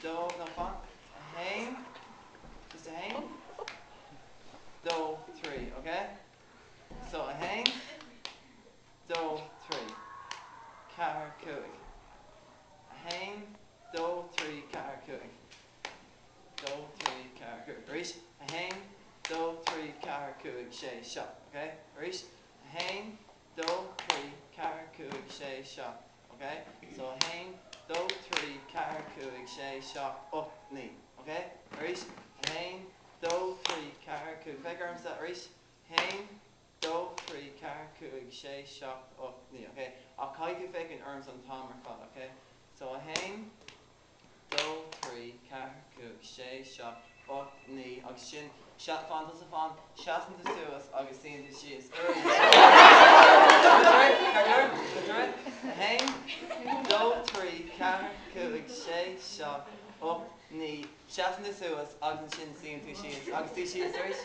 Dó, no fan, 1, just 1, 2, 3, ok? So 1, 2, 3, 4, 5. 1, 2, 3, 4, 5. 2, 3, 4, 5. Arís, 1, 2, 3, 4, 5, 6, 7, ok? Arís, 1, 2, 3, 4, 5, 6, 7, ok? So 1, 2, 3, 4, 5, 6, 7, 8, 9, ok? Arís, 1, 2, 3, 4, 5, féach ormsa arís, 1, 2, 3, 4, 5, 6, 7, 8, 9, ok? Ach caithfidh tú féachaint ormsa an t-am ar fad, ok? So 1, 2, 3, 4, 5, 6, 7, 8, 9 agus sin, fan tusa fan, seasann tú suas agus suíonn tú síos arís. 1, 2, 3, 4, 5, 6, 7, 8, 9, seasann tú suas agus ansin suíonn tú síos agus suí síos arís.